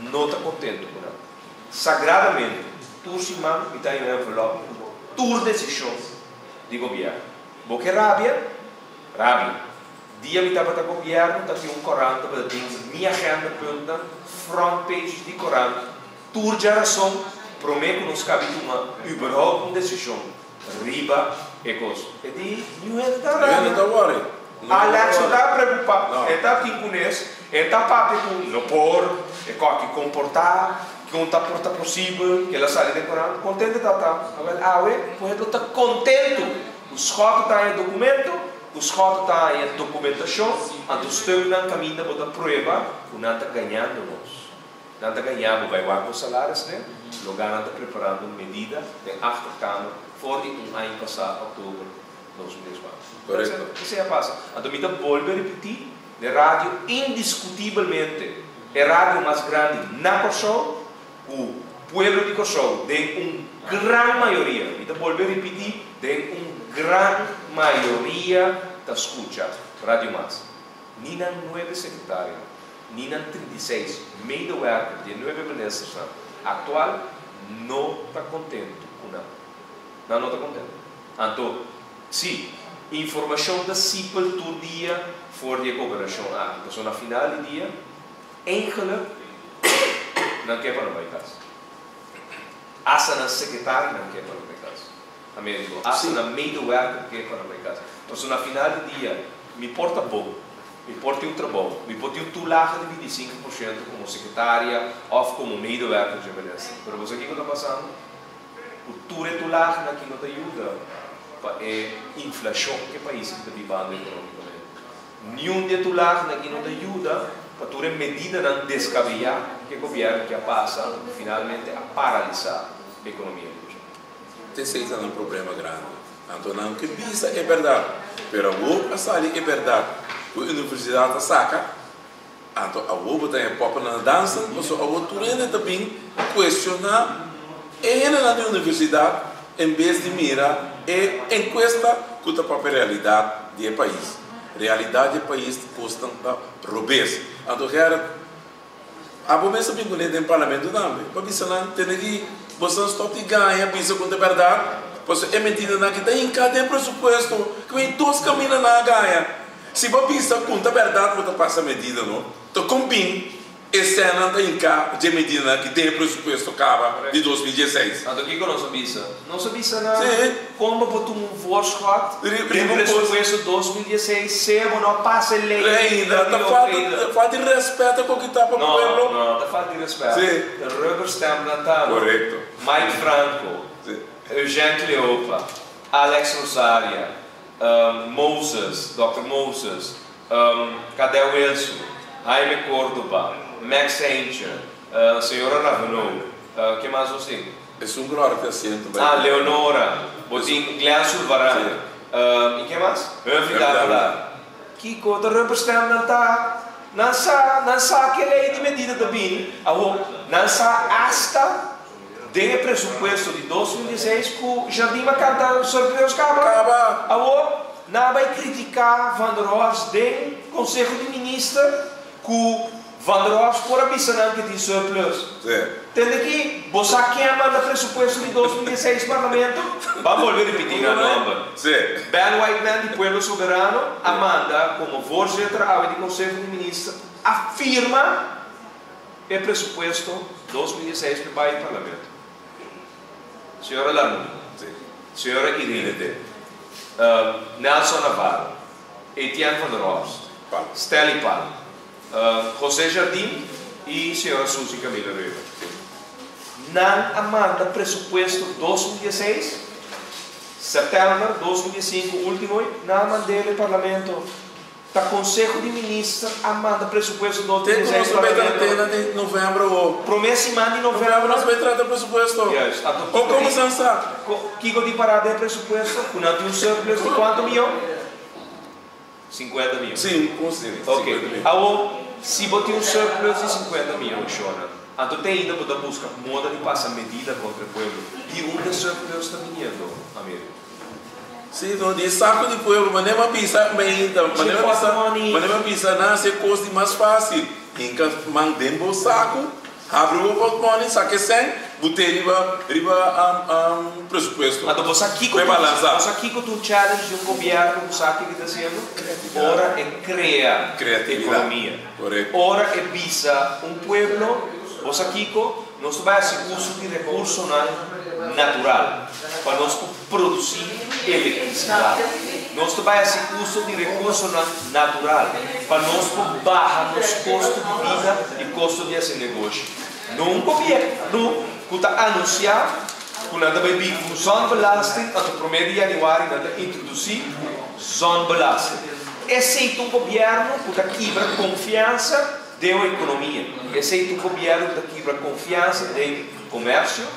no ta kontentu ku nan. Sagradamente, tur siman mi ta haña un envelòp ku tur desishon. Di gobièrnu. Bo ke rabia? Rabia. Dia mi tabata gobièrnu ta tin un korant tabata tin mi agenda punten front page di korant tur djarason promé ku nos kabi tuma überhaupt un desishon riba e kos. E di niun hende ta Niun hende rabia. ta worry. Niun hende ta Alex no worry. ta preokupá. No. E ta tin kunes, e ta papia ku no por, e kòki komportá. Kon ta por ta posibel ku el a sali den korant? Kontentu ta ta. Awel, awe pueblo ta kontentu ku Schotte ta haña dokumento, ku Schotte ta haña dokumentashon, anto steunnan kaminda bo ta prueba ku nan ta gañando nos. Nan ta gaña bo bai wak bo salaris den lugá nan ta preparando medida den achterkamer for di un aña pasá òktober 2014. Korekto. Esei a pasa. Anto mi ta bolbe ripití den radio indiskutibelmente e radio mas grandi na Kòrsou ku pueblo di Kòrsou den un gran mayoria, mi ta bolbe ripití, den un gran mayoria ta skucha Radio Mas. Ni nan nuebe sekretarionan, ni nan 36 medewerker di e nuebe ministersnan aktual no ta kontentu ku nan. Nan no ta kontentu. Anto, sí, informashon ta sipel tur dia for di e goberashon aki, pasobra na final di dia, eigenlijk nan ke pa no bai kas. Asta nan sekretarionan ke pa no bai kas. Americo, asta nan medewerker ke pa no bai kas. Pasobra na final di dia, mi por ta bon, mi por tin un trabou, mi por tin un toelage di 25% komo sekretaria òf komo medewerker dje minister. Pero bo sa kiko ta pasando? Ku tur e tulagenan aki no ta yuda pa e inflashon ku e pais aki ta bibando ekonómikamente. Niun di e tulagenan aki no ta yuda pa tur e medidanan deskabeyá ku e gobièrnu ki a pasa finalmente a paralisá ekonomia di Kòrsou. Esei ta nan problema grandi. Anto nan ke bisa e bèrdat, pero awor a sali e bèrdat ku e universidat a saka. Anto awor bo ta e popernan na dansa, pasobra awor tur hende ta bin cuestiona e hendenan di universidad en bes di mira e encuesta cu ta papia realidad di e pais. Realidad di e pais cosnan ta robes. Anto Gerrit, abo mes a bin cune den parlamento tambe pa bisa nan tene ki boso stop di gaña bisa cu ta berdad, pasobra e mentiranan aki ta hinca den presupuesto cu e dos caminda nan a gaña. Si bo bisa ku ta bèrdat bo ta pasa medida no, ta kon bin e sènnan ta hinká dje medidanan aki den e presupuesto kaba di 2016? Anto kiko nos a bisa? Nos a bisa nan kon bo por tuma un voorschot den presupuesto 2016 sea bo no a pasa e lei ainda. Ta falta di rèspèt ku kita pa pueblo. No, no ta falta di rèspèt. Ta rubber stamp nan ta no. Korekto. Mike Franco, Eugène Cleopa, Alex Rosaria, Moses, Dòkter Moses, Cadel Wilson, Jaime Cordoba, Max Heintje, señora Raveneau, ke mas nos tin? Esun ku lo ta asiento bai. Ah, Leonora, bo tin Glenn Sulvaran, i ke mas? Humphrey Davelaar. Kiko ta rubber stamp nan ta? Nan sa, nan sa ke lei di medida ta bini. Awor, nan sa asta. Den e presupuesto di 2016 ku Jardim a kanta Surplus kaba. Kaba. Awor nan a bai kritiká Van der Horst den Konseho di Minister ku Van der Horst por a bisa nan ke tin surplus. Sí. Tende ki bo sa ken a manda presupuesto di 2016 Parlamento? Ban bolbe ripití nan nòmber. Sí. Ben Whiteman di Pueblo Soberano a manda komo voorzitter awe di Konseho di Minister a firma. E presupuesto 2016 pe bai Parlamento. Señora Lanoux, señora Irene, Nelson Navarro, Etienne van der Horst, Stelly Palm, José Jardim y señora Suzy Camila Wever. Nan a manda presupuesto 2016, september 2015 ultimo, nan a mand'e e Parlamento. Ta Conseho di Minister a manda presupuesto Te ku 2016 nos ta bai Parlamento. trata na di novembro o. Prome siman di Novembro novembro. nos bai trata presupuesto. Juist. Anto O kiko komo di san sa? kiko di pará den presupuesto? Ku nan tin un surplus di kuantu mion? 50 mion. Si, un si, Ok. 50 mion. Awor, si bo tin un surplus di 50 mion, shona, anto te ainda bo ta buska moda di pasa medida kontra e pueblo. Di unda e surplus ta biniendo, Amerio? Si, no, di e saco di pueblo, manera mi a bisa mainta, manera mi a bisa, manera mi a bisa, nan haci e cos di mas facil, hinca man den bo saco, habri bo portmoni, saca e cen, But'é riba riba presupuesto. Anto bo sa kiko P'e balansa. Bo sa kiko ta un challenge di un gobierno ku sa kiko e ta hasiendo? Ora e krea Creatividad. ekonomia. Korekto. Ora e bisa un pueblo, bo sa kiko, nos ta bai hasi uso di rekursonan natural pa nos por produsí elektrisidat. Nos ta bai hasi uso di rekursonan natural pa nos por baha nos kosto di bida i kosto di hasi negoshi. No un gobierno ku ta anunsiá ku nan ta bai bin ku zonbelasting anto promé di yanüari nan ta introdusí zonbelasting. Esei ta un gobierno ku ta kibra konfiansa den un ekonomia. Esei ta un gobierno ku ta kibra konfiansa den komersio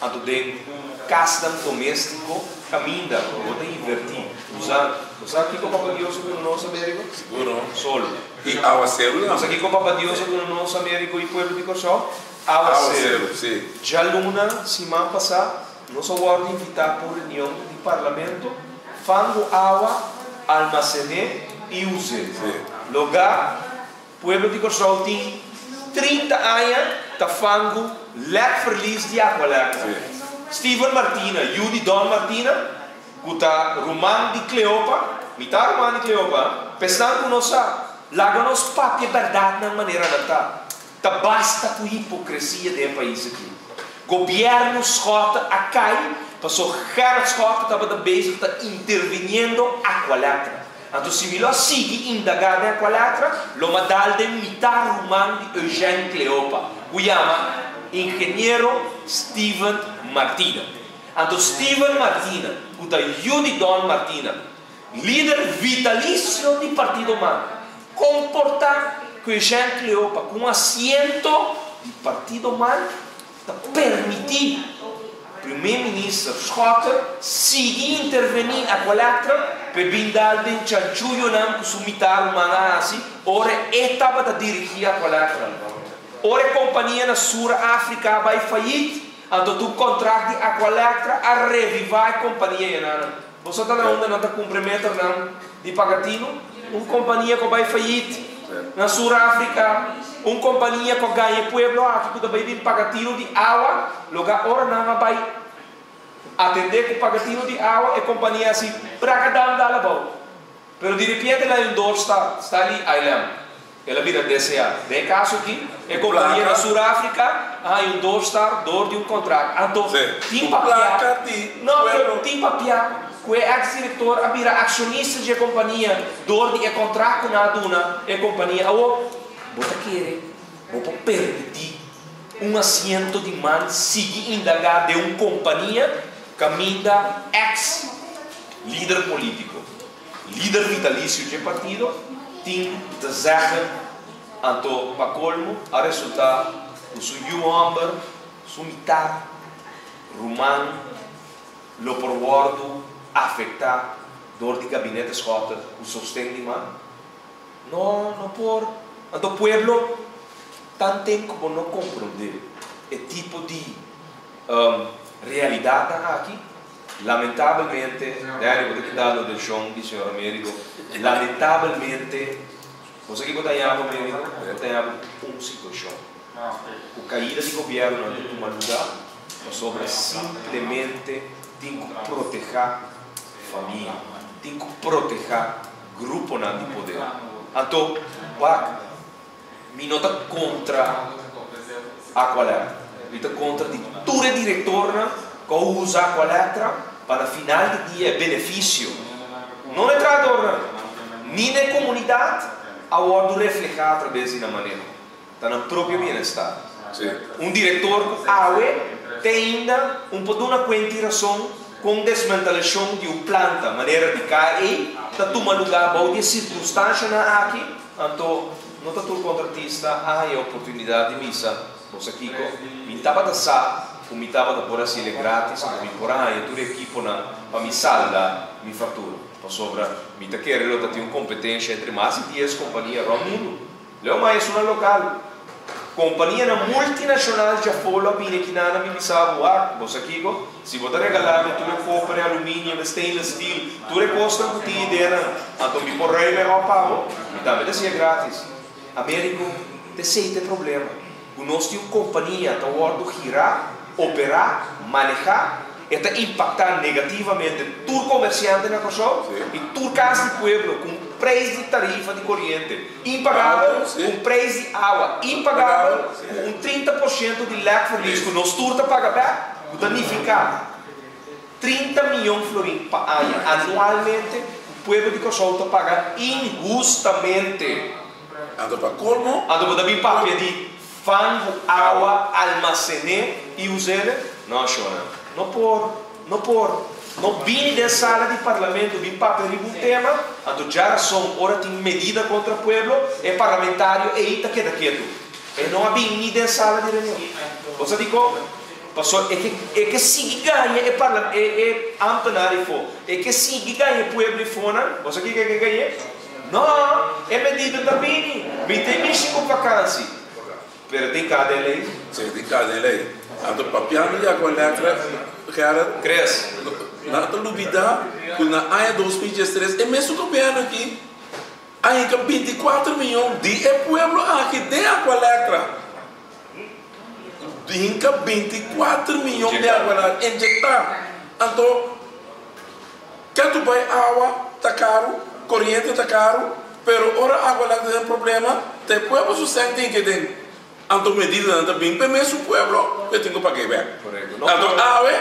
anto den kasnan doméstiko kaminda bo ta invertí usando. Bo sa kiko Papa Dios a duna nos, Américo? Siguro. Solo. I awaseru Bo sa tambe. kiko Papa Dios a duna nos, Américo i pueblo di Kòrsou? Awaseru. Awaseru, si. Djaluna siman pasá nos a wòrdu invitá pa un reunion di parlamento, fangu awa, almasené i us'é. Si. Logá Pueblo di Kòrsou tin 30 aña ta fangu lèk verlies di Aqualectra. Steven Martina, yu di Don Martina, ku ta ruman di Cleopa, mitá ruman di Cleopa, p'esnan ku no sa, laga nos papia bèrdatnan manera nan ta. Ta basta ku hipokresia den e pais aki. Gobièrnu Schotte a kai paso Gerrit Schotte tabata bezig ta interviniendo Aqualectra. Anto si mi lo a sigui indagá den Aqualectra, lo m'a dal den mitá ruman di Eugène Cleopa, ku yama Ingeniero Steven Martina. Anto Steven Martina, ku ta yu di Don Martina, lider vitalisio di Partido man, komportá ku Eugène Cleopa ku un asiento di Partido man, Ta permití Primer Minister Schotte sigui intervení Aqualectra p'e bin dal den chanchuyonan ku su mitá ruman a hasi ora e tabata dirigí Aqualectra. Ora e kompania na Sur Afrika a bai fayit, anto tur kontrakt di Aqualectra a revivá e kompania yananan. Bo sa ta na unda nan ta kumpra e meternan di pagatino? Un kompania ku a bai fayit na Sur Afrika, un kompania ku a gaña e pueblo aki ku ta bai bin paga tino di awa, loga ora nan a bai atendé ku paga tino di awa, e kompania hasi brakadam dal abou. Pero di repente el a un doorstart, sta li ILM. El a bira DCA. Den e kaso aki, e kompania na Sur Afrika a haña un doorstart dor di un kontrakt. Anto, tin papiá, no, pero tin papiá ku e eks direktor a bira akshonista dje kompania dor di e kontrakt ku nan a duna e kompania. Awor, bo ta kere bo por permití un asiento di man sigui indagá den un kompania kaminda eks lider polítiko, Lider vitalicio dje partido tin te zeggen anto pa colmo a resulta cu su yu homber, su mitad ruman lo por wordo afecta door di gabinete Schotte cu sosten di man? No, no por. Anto pueblo tanten cu bo no compronde e tipo di realidadnan aki. Lamentabelmente, Danny, bo ta kita lo atencion di señor Amerigo. Lamentabelmente, bo sa kico ta yama Amerigo? Bo ta yama un situacion cu caida di gobiernonan ta tuma luga pasobra simplemente tin cu proteha famia, tin cu proteha gruponan di poder. Anto, wak, mi no ta kontra Aqualectra. Mi ta kontra di tur e direktornan ku a usa Aqualectra pa na final di dia e benefisio no na e trahadornan ni na e komunidat a wòrdu reflehá atrabes di nan maneho. Ta nan propio bienestar. Un direktor ku awe te ainda un por duna kuenta i rason kon desmantelashon di un planta manera di KE ta tuma lugá bou di e sirkunstanshanan aki. Anto, no ta tur kontratista a haña oportunidat di misa. Bo sa kiko? Mi tabata sa ku mi tabata por hasiel e grátis anto mi por a haña tur e ekiponan pa mi salda mi faktura. Pasobra mi ta kere lo ta tin un kompetensha entre mas di dies kompania rònt mundu. Leo mai esunnan lokal. Kompanianan multinashonal djafó lo a bini akinan a mi bisa bo, Wak, bo sa kiko? Si bo ta regalá mi tur e koper, e aluminium, e stainless steel, tur e kosnan ku tin ideanan, anto mi por ruim e òp pa bo. Mi tambe ta hasié grátis. Américo, Ta esei ta e problema, ku nos tin un kompania ta wòrdu girá. Operá, manehá, e ta impaktá negativamente tur komersiante na Kòrsou i tur kas di pueblo ku un preis di tarifa di koriente impagabel, ku un preis di awa impagabel, ku un 30% di lèkverlies ku nos tur ta paga bèk, ku ta nifiká 30 mion florin pa aña anualmente ku pueblo di Kòrsou ta paga inhustamente. Anto pa kolmo. Anto bo ta bin papia di Fangu awa, almasené i us'el? No, shona. No por. No por. No bini den sala di parlamento bin papia riba un tema, anto djarason ora tin medida kontra pueblo, e parlamentario ei ta keda ketu. E no a bin ni den sala di reunion. Bo sa dikon? Pasobra e ke e ke sigui gaña e parla e e amtenar ifó. E ke sigui gaña e pueblo ifonan. Bo sa kiko e ke gañ'é? No, e medida ta bini. Mi ta e mishi ku vakansi. Pero tin kada e lei. Si, tin kada e lei. Anto papiando di Aqualectra, Gerrit, Chris. Nan ta lubida ku na aña 2013 e mesun gobièrnu aki a hinka 24 miyon di e pueblo aki den Aqualectra. Hinka 24 miyon di Aqualectra, inyectá. Anto. Ketu bai awa ta karu, koriente ta karu, pero ora agua lak ta den problema, ta e pueblo su sèn tin ke den. Anto medidanan ta bin p'e mesun pueblo ku e tin ku pag'é bèk. Anto awe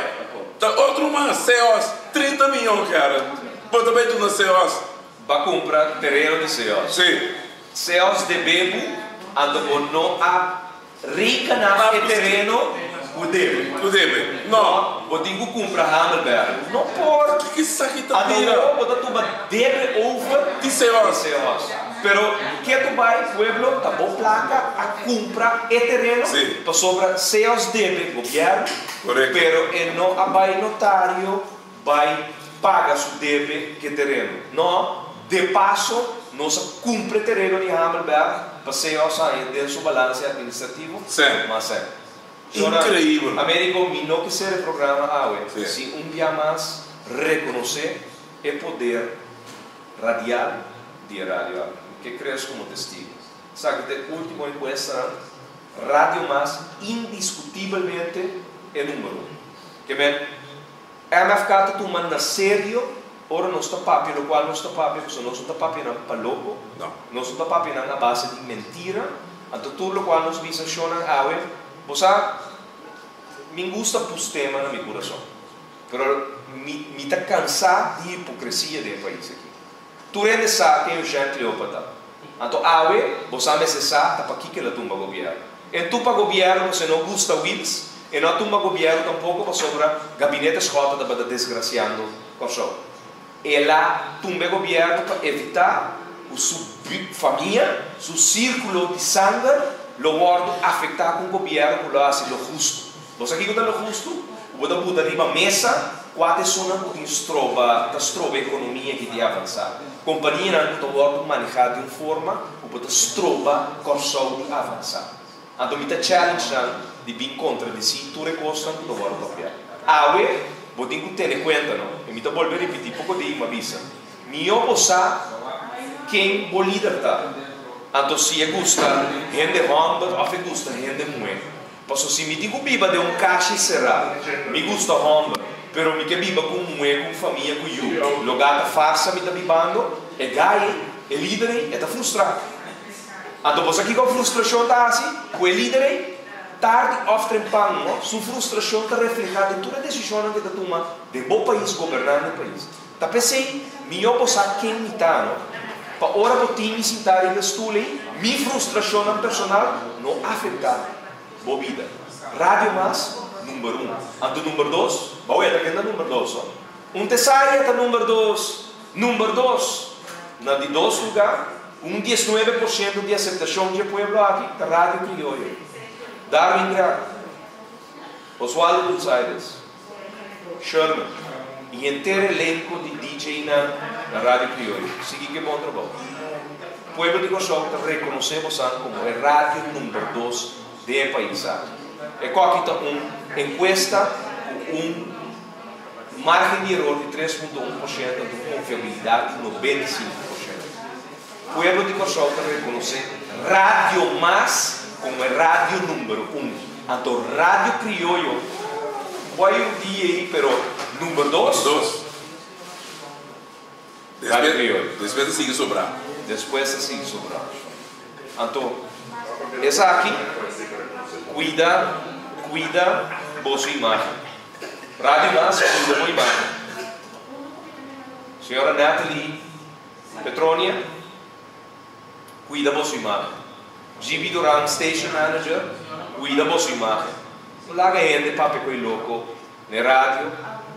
ta otro mas, CEOS, 30 miyon gèren bo ta bai duna CEOS. Ba kumpra tereno di CEOS. Si. CEOS debe bo, anto bo no a Rikanan e tereno ku debe. Ku debe. No. Bo tin ku kumpra Hamelberg. No por. Kiko esaki ta bira? Anto bo ta tuma debe over di Seos. Di Seos. Pero ke tu bai pueblo ta bo plaka a kumpra e tereno. Si. Pasobra Seos debe gobièrnu. Korekto. Pero e no a bai notario bai paga su debe ke tereno. No. De paso nos a kumpra e tereno di Hamelberg pa Seos haña den su balanse administrativo Sèn. mas sèn. Shona, Increíbel. Americo, mi no ke sera e programa awe Sí. sin un bia mas rekonosé e poder radial di e radio awe. Mi ke kres komo testigo. Esaki ta e último enkuestanan, Radio Mas indiskutibelmente e número un. Ke men MFK ta tuma na serio ora nos ta papia locual nos ta papia pasobra nos no ta papia nan pa loco, nos no ta papia nan a base di mentira, anto tur locual nos bisa shownan awe, bo sa mi gusta pus tema na mi curason, pero mi mi ta cansa di hipocresia den e pais aki. Tur hende sa ken Eugène Cleopa ta. Anto awe bo sa mester sa ta pakiko el a tumba gobièrnu. E tumba gobièrnu pasobra e no gusta Wiels, e no a tumba gobièrnu tampoko pasobra Gabinete Schotte tabata desgrasiando Kòrsou. El a tumba e gobièrnu pa evitá ku su famia, su sírkulo di sanger lo wòrdu afektá ku un gobièrnu ku lo hasi lo hustu. Bo sa kiko ta lo hustu? Ku bo ta buta riba mesa kua ta esunnan ku tin stroba, ta stroba ekonomia ki tin avansá. Kompanianan ku ta wòrdu manehá di un forma ku bo ta stroba Kòrsou di avansá. Anto mi ta challenge nan di bin kontradisí tur e kosnan ku ta wòrdu papiá. Awe bo tin ku tene kuenta no, i mi ta bolbe ripití poko di mi a bisa, mihó bo sa ken bo lider ta, anto si e gusta hende hòmber òf e gusta hende muhé. Paso si mi tin ku biba den un kashi será, mi gusta hòmber, pero mi ke biba ku un muhé, ku un famia, ku yu. Logá ta farsa mi ta bibando, e gai ei, e lider ei, e ta frustrá. Anto bo sa kiko frustrashon ta hasi ku e lider ei? Tardi òf trempan, no, su frustrashon ta reflehá den tur e desishonnan ku e ta tuma den bo pais, gobernando e pais. Ta p'esei mihó bo sa ken mi ta, no? Pa ora bo tin mi sintá riba e stul ei, mi frustrashonnan personal no afektá bo bida. Radio Mas, number un. Anto number dos? Bou e ta ken ta number dos, no? Un tesaria ta number dos! Number dos! Na di dos lugá, ku un 19% di aseptashon dje pueblo aki, ta Radio Krioyo. Darwin Greco, Oswaldo Dulzaides. Sherman y henter elenco di DJ nan na Radio Crioyo sigui ke bon trabou. Pueblo di Kòrsou ta rekonosé bosan komo e radio number dos den e pais aki. E koki ta un enkuesta ku un margen di eror di 3.1% anto un konfiabilidat di 95%. Pueblo di Kòrsou ta rekonosé Radio Mas komo e radio number un. Anto Radio Crioyo. Bo a dia ei, pero number dos. Dos. Radio Despues, Krioyo. despues ta sigui sobrá. Despues ta sigui sobrá. Anto, esaki, kuida, kuida boso imágen. Radio Mas, kuida bo imágen. Señora Natalie Petronia, kuida boso imágen. GB Duran, station manager, kuida boso imágen. No laga hende papia koi loko na radio,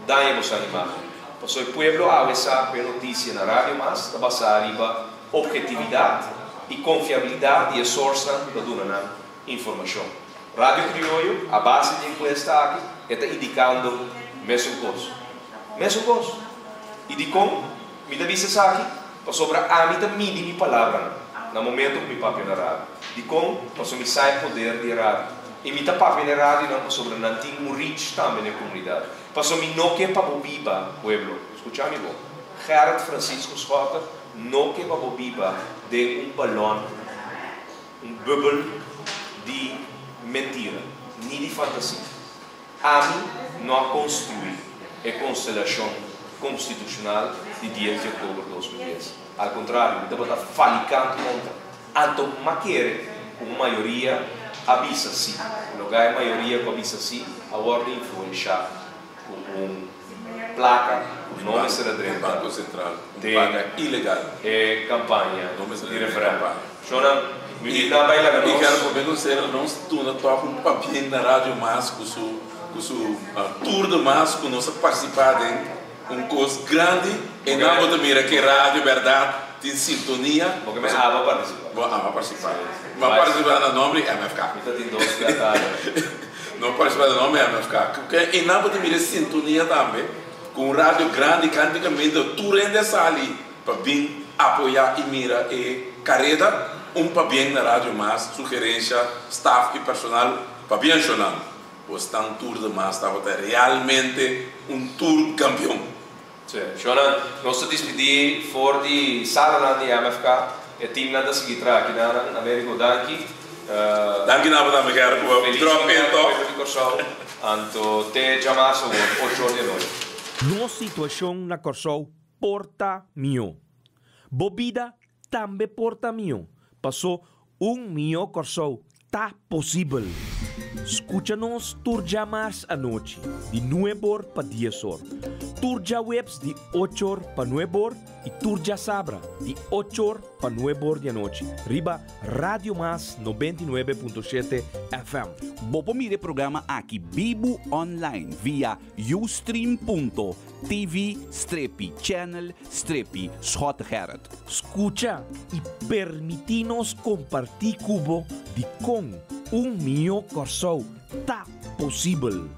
daña boso imágen. Paso e pueblo awe sa ku e notisia na Radio Mas ta basá riba ophetividat i konfiabilidat di e sourcenan ku ta duna nan informashon. Radio Krioyo, a base di e enkuesta aki, e ta indikando mesun kos. Mesun kos. I dikon mi ta bisa esaki? Pasobra ami ta midi mi palabranan na momento ku mi papia na radio. Dikon? Pasobra mi sa e poder di e radio. I mi ta papia na e radionan pasobra nan tin un reach tambe na e komunidat. Paso mi no ke pa bo biba, pueblo, skucha mi bon, Gerrit Francisco Schotte no ke pa bo biba den un balòn, un bubbel di mentira, ni di fantasia. Ami no a konstruí e konstelashon konstitushonal di dies di oktober 2010. Al kontrario, mi tabata falikant kontra. Anto m'a kere ku un mayoria a bisa sí. Loga e mayoria ku a bisa sí a wòrdu influenshá ku un plaka ku no mester a drenta Banko Sentral, un den plaka ilegal. e kampaña No mester di drenta e referèndum. kampaña. Shonnan, mi bida bai laga I nos. kere por menos ser nos duna tòg un pabien na Radio Mas ku su ku su tour de mas ku nos a partisipá den un kos grandi e nan bo ta mira ke radio bèrdat tin sintonia. Bo ke me aba participa. Bo aba participa. Mi a participa na nomber di MFK. Mi ta tin dos di atardi. No a participa na nomber di MFK. Ke e nan bo ta mira e sintonia tambe ku un radio grandi kantikamente tur hende a sali pa bin apoya i mira e kareda. Un pabien na Radio Mas, su gerensha, staf i personal pabien shonnan. Bosnan tur de mas tabata realmente un tur kampion. Sí, shonnan, nos ta dispidí for di salanan di MFK. E teamnan ta sigui traha aki nanan. Americo, danki. Danki na bo tambe, Gerrit, ku bo Feliz drop fin in di aña, tòg. pueblo di Kòrsou. Anto te djamas awor, ocho or di anochi. Nos situashon na Kòrsou por ta mihó. Bo bida tambe por ta mihó. Pasó un mihó Kòrsou ta posibel. Skucha nos tur djamars anochi di nueb'or pa dies'or, tur djaweps di och'or pa nueb'or i tur djasabra di och'or pa nueb'or di anochi riba Radio Mas 99.7 FM. Bo por mira e programa aki bibu online via ustream.tv strepi channel strepi Schottegerrit. Skucha i permití nos kompartí ku bo dikon un mihó Kòrsou ta posibel.